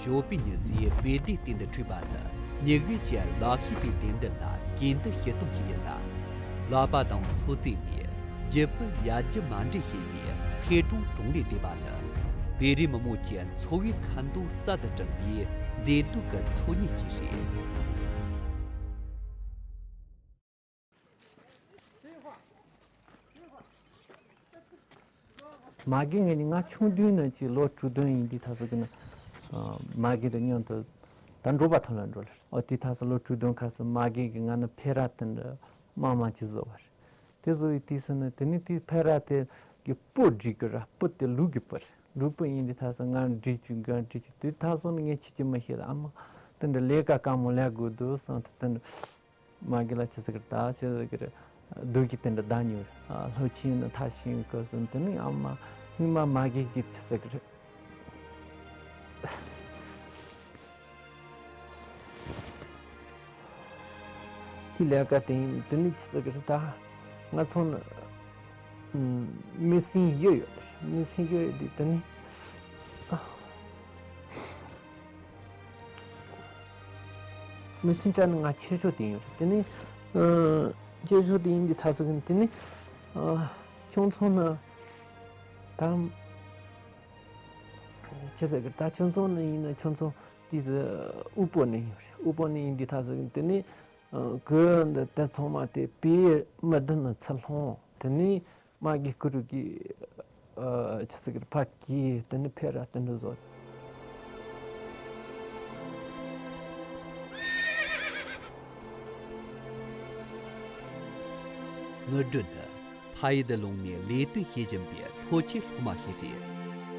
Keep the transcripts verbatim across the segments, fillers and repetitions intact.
ཞོགས་པའི་ཉི་ཟེར་བོད་ཟླའི་སྟེང་དུ་འཁྲིགས་པ་ནི་ཉི་འོད་ཀྱི་ལག་ཤེས་པའི་སྡེ་འདི་ལ་གྱེན་དུ་ཞུ་གཏུག་ཞིག་ཡིན་ལ། ལག་པ་དང་སོ་རྩེས་ནས་རྒྱུ་སྤུ་ཡར་རྒྱུ་མ་འདྲེས་བྱས་ནས་མཁས་གྲོང་གྲོང་ལས་འདེབས་པ་ནི་བོད་རིགས་མི་མང་གི་འཚོ་བའི་ཁ་འདོན་གསར་དུ་བསྐྲུན་པའི་མཛེས་སྡུག་གི་འཚོལ་སྙེག་ཅིག་རེད། མ་གི་ངས་ནི་ང་ཆུང་དུས་ནས་ཅིག་ལོ་དྲུག་བདུན་ཡིན་དུས་ད་སོ་གི་ན། མ་གི་དང་མཉམ་དུ་ད་འགྲོ་བ་ཐོན་ལ་འགྲོ་ལ། ཨོ་དེ་ད་སོ་ལོ་དྲུག་བདུན་ཁ་སོ་མ་གི་གི་ང་ནི་ཕེ་ར་དེ་འདྲ་མང་མང་ཅིག་བཟོ་བ་རེད། དེ་བཟོ་ཡི་དུས་སུ་ནི་དེ་ནི་དེ་ཕེ་ར་དེ་གི་སྤུ་སྒྲིག་གི་ར། སྤུ་དེ་ལུག་གི་སྤུ་རེད། ལུག་སྤུ་ཡིན་དུས་ད་སོ་ང་སྒྲིག་ཅིག་ང་སྒྲིག་ཅིག་དེ་ད་སོ་ནི་ངས་ཁྱི་ཅི་མི་ཤེས་ལ། ཨ་མ་དེ་འདྲ་ལས་ཀ་དཀའ་མོ་ལས་དགོས་འདུག་བསམ་དུ་དེ་འདྲ། མ་གི་ལ་ཆི་ཟེར་གི་རེད། ད་ཆི་ཟེར་གི་རེད། སྡུག་གི་དེ་འདྲ་བདག་ཉོ་རེད། ཨ་ལྷོ་ཆེན་ནི་ཐ་ཤིང་གི་སོང་དེ་ནི་ཨ་མ་སྔོན་མ་མ་གི་གི་ཆི་ཟེར་གི་རེད། དེ་ལས་ཀ་དེ་ཡིན་དེ་ནི་ཆི་ཟེར་གི་རེད། ད་ང་ཚོ་ནི་མི་སེམས་གཡོ་ཡོད་རེད། མི་སེམས་གཡོ་ཡོད་དེ་དེ་ནི། མི་སེམས་དྲག་ནི་ང་ཆེ་ཤོས་དེ་ཡིན་རེད། དེ་ནི་ཨ་ཆེ་ཤོས་དེ་ཡིན་དུས་ད་སོ་གི་དེ་ནི་ཨ་ཁྱོད་ཚོ་ནི་ད་ཆི་ཟེར་གི་ད་ཁྱོད་ཚོ་ནི་ཡིན་ན་ཁྱོད་ཚོ་དེ་ཟི་དབུལ་པོ་ནི་ཡིན་རེད། དབུལ་པོ་ནི་ཡིན་དུས་ད་སོ་གི་དེ་ནི་ཨ་གོས་འདི་དེ་ཚང་མ་དེ་པའི་མི་བདུན་ནི་ཚུར་ལྷུང་། དེ་ནི། མ་གི་ཀུ་རུ་གི་ཨ་ཆི་ཟེར་གི་ཕ་གི་དེ་ནི་ཕེ་ར་དེ་འདྲ་བཟོ། དངུལ་སྒྲོན་ནི་ཕ་ཡུལ་དུ་ལོག་ནས་ལས་དོན་བྱེད་བཞིན་པའི་ལྷོ་ཆེན་སློབ་མ་ཞིག་རེད།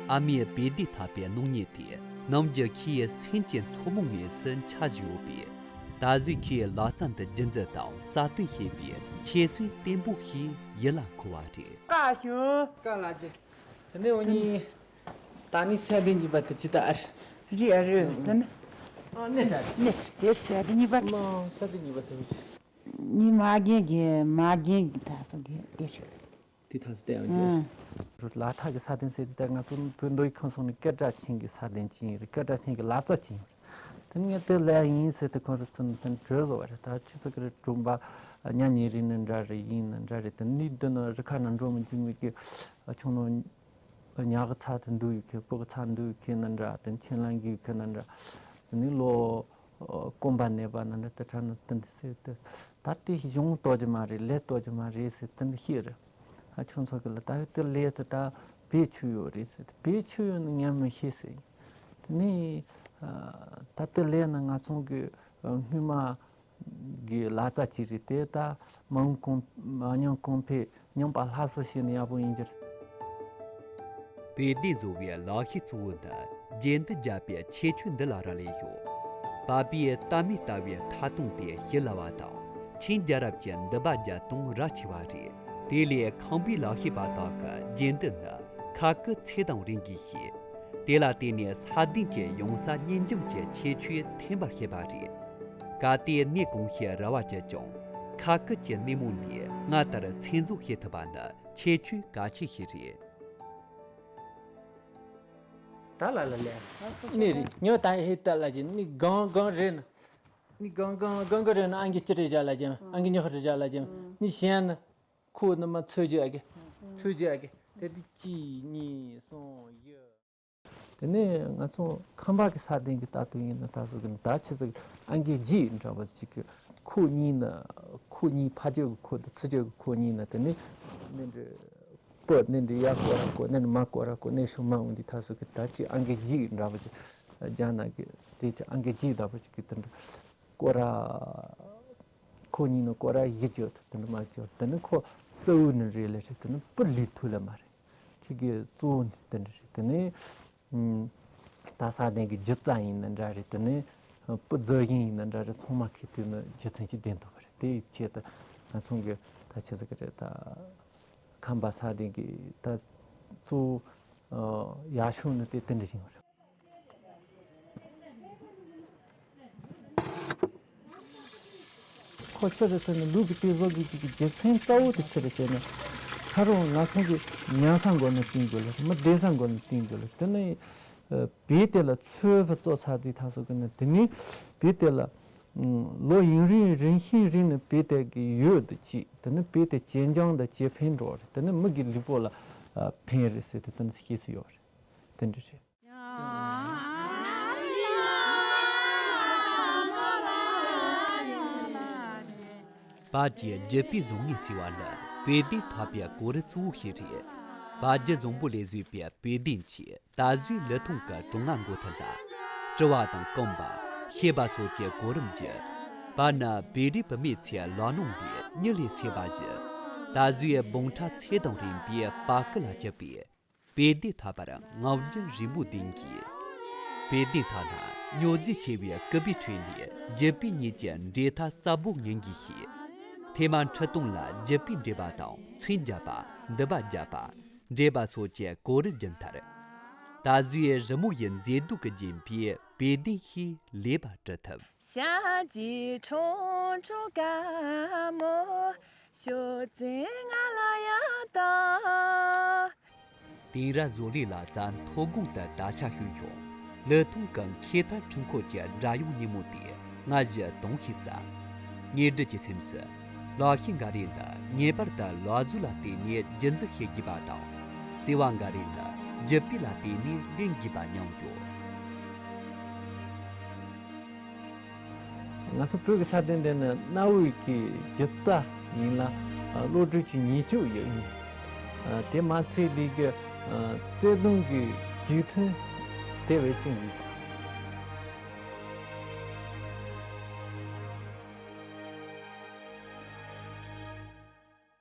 ཨ་མས་བེ་དེ་ཐག་པའི་སྣང་བརྙན་དེ་ནམ་རྒྱུན་ཁོའི་སེམས་ཀྱི་མཚོ་མོ་ངོས་སུ་འཆར་བཞིན་ཡོད་པས། ད་གཟོད་ཁོས་ལག་རྩལ་འདི་རྒྱུན་འཛིན་དང་གསར་གཏོད་བྱེད་པའི་ཁྱད་སོན་བརྟན་པོ་ཞིག་ཡིད་ལ་འཁོར་བ་རེད། བཀའ་ཞུ། བཀའ་ལ་རྗེ། དེ་ནས་འོ་ནི། ད་ནི་ས་གི་གཉིས་པ་དེ་ཅི་ལྟར། རི་ཨ་རི་དེ་ནི། ཨ་ནི་ད། ནི་དེར་ས་གི་གཉིས་པ། མ་ས་གི་གཉིས་པ་ཚོ། ནི་མ་རྒན་གི་མ་རྒན་གི་ད་སོ་གི་དེ་རེད། དེ་ཐག་སོ་བལྟས་ཡང་ཨ་རྗེ། ལ་ཐག་གི་ས་གདན་ཟེར་དེ་ད་ང་ཚོ་བོད་མདོ་དབུས་ཁམས་གསུམ་ནི་སྐད་གྲགས་ཅན་གི་ས་གདན་ཅིག་ཡིན་རེད། སྐད་གྲགས་ཅན་གི་ལག་རྩལ་ཅིག་ཡིན་རེད། དེ་ནས་ངས་དེ་ལས་ཡིན་ཟེར་དེ་ཁོང་རུ་ཚུར་དེ་གྲོས་བཟོ་བ་རེད། ད་ཆུ་ཚོད་ཀྱི་རེད་གྲོང་པ་ཉ་ཉེ་རིགས་ནི་འདྲ་རེད། ཡིན་ནི་འདྲ་རེད། དེ་ནི་འདི་ནི་རི་ཁ་ནང་འགྲོ་མི་འཇུག་མི་གི་ཆུང་ནོ་ཉག་གི་ཚ་དེ་འདུག་ཡོད་མཁན། སྤུ་གི་ཚ་འདུག་ཡོད་མཁན་ནི་འདྲ། དེ་ཆེན་ལང་གི་ཡོད་མཁན་ནི་འདྲ། དེ་ནི་ལོ་སྐོམ་པ་ནད་པ་ནི་འདྲ། དེ་ཁྲ་ནི་དེ་འདི་ཟེར་དེ་ད་དེ་གཞུང་གཏོར་རྒྱུ་མ་རེད། ལས་གཏོར་རྒྱུ་མ་རེད་ཟེར་དེ་འདི་བཤད་རེད། ཨ་ཁྱོད་ཚོ་གི་ལ་ད་ཡོད་དེ་ལས་དེ་ད་བེད་ཆུ་ཡོད་རེད་ཟེར། དེ་བེད་ཆུ་ཡོད་ནི་ངས་མི་ཤེས་ཟེར། དེ་ནས་ཨ་ད་དེ་ལས་ནི་ང་ཚོ་གི་ཨ་སྔོན་མ་གི་ལག་རྩལ་ཅིག་རེད། དེ་ད་མ་འོངས་གོང་མ་ཉམས་གོང་འཕེལ་ཉམས་པ་སླར་གསོ་བྱས་ནས་ཡག་པོ་ཡིན་རྒྱུ་རེད། བེ་དེ་བཟོ་བའི་ལག་ཤེས་གཙོ་བོ་ནི་རྒྱན་དུ་བརྒྱབ་པའི་ཁྱད་ཆོས་འདི་ལ་རག་ལས་ཡོད། པ་ཕིའི་ཏ་མི་ལྟ་བུའི་ཐ་སྟོང་དེ་ཞི་ལ་བ་དང་ཆིན་རྒྱལ་རབས་ཀྱི་འདུ་བ་བརྒྱད་སྟོང་ར་ཆེ་བ་རེད། དེ་ལས་ཁང་པའི་ལག་ཤེས་པ་དག་གི་རྒྱན་དུ་ནི་ཁ་སྐུ་ཚེ་དང་རིང་གིས་ཞེས། དེ་ལ་བརྟེན་ནས་ས་གདན་གྱི་ཡོང་ས་རྙིང་འཇམ་གྱི་ཁྱད་ཆོས་ཐོན་པར་བྱེད་པ་རེད། གལ་ཏེ་གནས་གང་ཞིག་ར་བ་ཅི་ཀྱང་ཁ་སྐུ་གྱི་སྣེ་མོ་ནས་སྔ་ལྟར་ཚེ་འཛུགས་བྱེད་ཐུབ་པ་ནི་ཁྱད་ཆོས་གལ་ཆེ་ཞིག་རེད། ད་ལ་ལ་ལས། ནི་རེད་ཉོ་ད་ཧེ་ད་ལ་ཅི་ནི་གང་གང་རེད་ན། ནི་གང་གང་གང་གང་རེད་ན་ཨང་ཀི་ཅི་རེད་བྱ་ལ་ཅི་ཨང་ཀི་ཉོ་རེད་བྱ་ལ་ཅི་ནི་གཞན་ན་ཁོ་ནི་མ་ཚོད་རྒྱུ་ཨ་གི་ཚོད་རྒྱུ་ཨ་གི་དེ་དུས་གཅིག་གཉིས་གསུམ་བཞི། དེ་ནས་ང་ཚོ་ཁམས་པ་གི་ས་གདན་གི་ལྟ་དུས་ཡིན་ན་ད་གཟོད་གི་ད་ཆི་ཟིག་ཨང་ཀི་བརྒྱད་འདྲ་བ་ཅིག་གི་ཁོག་གཉིས་ན་ཁོག་གཉིས་ཕ་རྒྱུད་གི་ཁོག་དང་ཚུར་རྒྱུད་གི་ཁོག་གཉིས་ན་དེ་ནས་ནི་འདྲི་སྤུ་ནི་འདྲི་ཡ་སྐོར་ར་སྐོར་ནི་འདྲི་མ་སྐོར་ར་སྐོར་ནི་ཤུ་མ་འོང་དུས་ད་གཟོད་གི་ད་ཅི་ཨང་ཀི་བརྒྱད་འདྲ་བ་ཅིག་རྒྱ་ནག་གི་རྩིས་ཀྱི་ཨང་ཀི་བརྒྱད་འདྲ་བ་ཅིག་གི་དེ་འདྲ་སྐོར་ར་ཁོག་གཉིས་ན་སྐོར་ར་བཞི་བརྒྱབ་དེ་འདྲ་མ་བརྒྱབ་དེ་ནི་ཁོ་གསལ་བོ་ནི་རེད་ལེ་རེད། དེ་ནི་སྤུ་ལུས་ཐུལ་ལ་མ་རེད། ཁྱེད་ཀྱི་གཙོ་བོ་འདི་འདི་འདྲ་ཞིག་དེ་ནས་ད་ས་གདན་གྱི་སྒྱུ་རྩལ་ཡིན་ན་འདྲ་རེད། དེ་ནས་སྤུ་རྫོགས་ཡིན་ཡིན་ན་འདྲ་རེད། ཚང་མ་ཁྱེད་དུས་ནི་རྒྱུ་མཚན་གྱིས་ལྡན་ཐུབ་པ་རེད། དེའི་ཆེད་དུ་ང་ཚོ་གི་ད་ཆི་ཟིག་གི་རེད། ད་ཁམས་པ་ས་གདན་གྱི་ད་གཙོ་བོ་ཡག་ཤོས་ནི་དེ་དེ་འདྲ་ཞིག་རེད། ཁོ་ཆི་རེད་ཟེར་ན་ལུག་གི་དེ་བཟོ་དགོས་ཀྱི་རྒྱུ་མཚན་གཙོ་བོ་དེ་ཆི་རེད་ཟེར་ན། ཁ་རོག་ང་ཚོ་གི་ཉལ་ས་མགོ་ནས་བཏིང་དགོས་ལ་མི་བསྡད་ས་མགོ་ནས་བཏིང་དགོས་ལ་དེ་ནས་ བོད་དེ་ལ་ཚོས་བ་བཙོ་ཚར་དུས་ད་སོ་གི་ནི་དེ་ནི་བོད་དེ་ལ་ལོ་ཡུན་རིང་རིང་ཤིང་རིང་ནི་བོད་དེ་གི་ཡོད་དུ་ཅིག་དེ་ནི་བོད་དེ་ཇེ་འཇམ་དང་ཇེ་ཕན་འགྲོ་རེད། དེ་ནི་མི་གི་ལུས་པོ་ལ་ཕན་རེད་ཟེར་དེ་དེ་ནི་སྐྱེས་སུ་ཡོད་རེད། དེ་འདྲ་རེད། པ་ཀྱི་རྒྱུད་པའི་བཟང་ངན་ཟེར་བ་ནི་བོད་ལྡན་འཐབ་པའི་གོ་རིམ་གཙོ་བོ་ཞིག་རེད། པ་རྒྱུད་བཟང་པོ་ལས་བཟོས་པའི་བོད་ལྡན་གྱིས་ད་གཟོད་ལི་ཐང་གི་གྲོང་ང་འགོ་ཐུག་ལ། དྲི་བ་དང་རྐང་པ། བཤད་པ་སོགས་ཀྱི་གོ་རིམ་བརྒྱུད། པ་ནི་བོད་རིགས་བུད་མེད་ཚོའི་ལག་ནང་ནས་མྱི་ལས་སད་པ་བཞིན། ད་གཟོད་འབུམ་ཕྲག་ཚེ་དང་རིང་པའི་པ་ཀི་ལ་གྱུར་པའི་བོད་ལྡན་འཐབ་པར་ངག་རྒྱུན་རིང་པོ་ལྡན་གྱིས། བོད་ལྡན་འཐབ་ན་མྱོས་རྫས་ཆེ་བའི་ཀུ་པའི་ཁྲོད་ནས་རྒྱུད་པའི་གཉིས་ཀྱི་འབྲེལ་ཐག་ཟབ་པོ་ཉན་དགོས་ཤིང་། ཐེངས་མ་ཁྲི་སྟོང་ལ་རྒྱུད་པའི་འགྲེལ་པ་དང་མཚོན་བརྒྱབ་པ། འདུལ་བ་བརྒྱབ་པ། འགྲེལ་པ་སོགས་ཀྱི་གོ་རིམ་བརྒྱུད་མཐར། ད་གཟོད་རི་མོ་ཡི་མཛེས་སྡུག་གིས་བརྒྱན་པའི་བོད་ལྡན་ཞིག་ལས་པ་གྲུབ་ཐུབ། ཞལ་གྱི་ཁྲུང་ཁྲུང་དཀར་མོ། ཤོག་ཙེ་ང་ལ་ཡ་ད། དེང་རབས་བཟོ་ལས་ལ་རྩལ་མཐོ་སྒང་དུ་དར་ཁྱབ་ཕྱིན་ཡང་། ལི་ཐང་གི་མཁས་དར་འཕྲུལ་འཁོར་གྱི་སྒྲ་དབྱངས་སྙན་མོ་དེ་ང་ཞིག་དུང་ཤིག་ཟ། ངའི་སྦྲུལ་གྱི་སེམས་སུ། ལག་ཤེས་འགའ་རེ་ནི་ངེས་པར་དུ་ལག་བཟོ་ལ་བརྟེན་ནས་རྒྱུན་འཛིན་བྱེད་དགོས་པ་དང་། བརྩེ་བ་འགའ་རེ་ནི་རྒྱུད་པ་ལ་བརྟེན་ནས་ལེན་དགོས་པ་སྙམ་ཡོད། ང་ཚོ་བོད་ཀྱི་ས་སྟེང་འདི་ནི་གནའ་བོའི་གི་སྒྱུ་རྩལ་ཡིན་ལ། བློ་གྲོས་ཀྱི་ཉེས་སྤྱོད་ཡང་ཡིན། དེ་མ་ཚད་ལས་ཀྱི་བརྩེ་དུང་གི་རྒྱུ་མཐུན་དེ་བས་ཀྱང་ཡིན།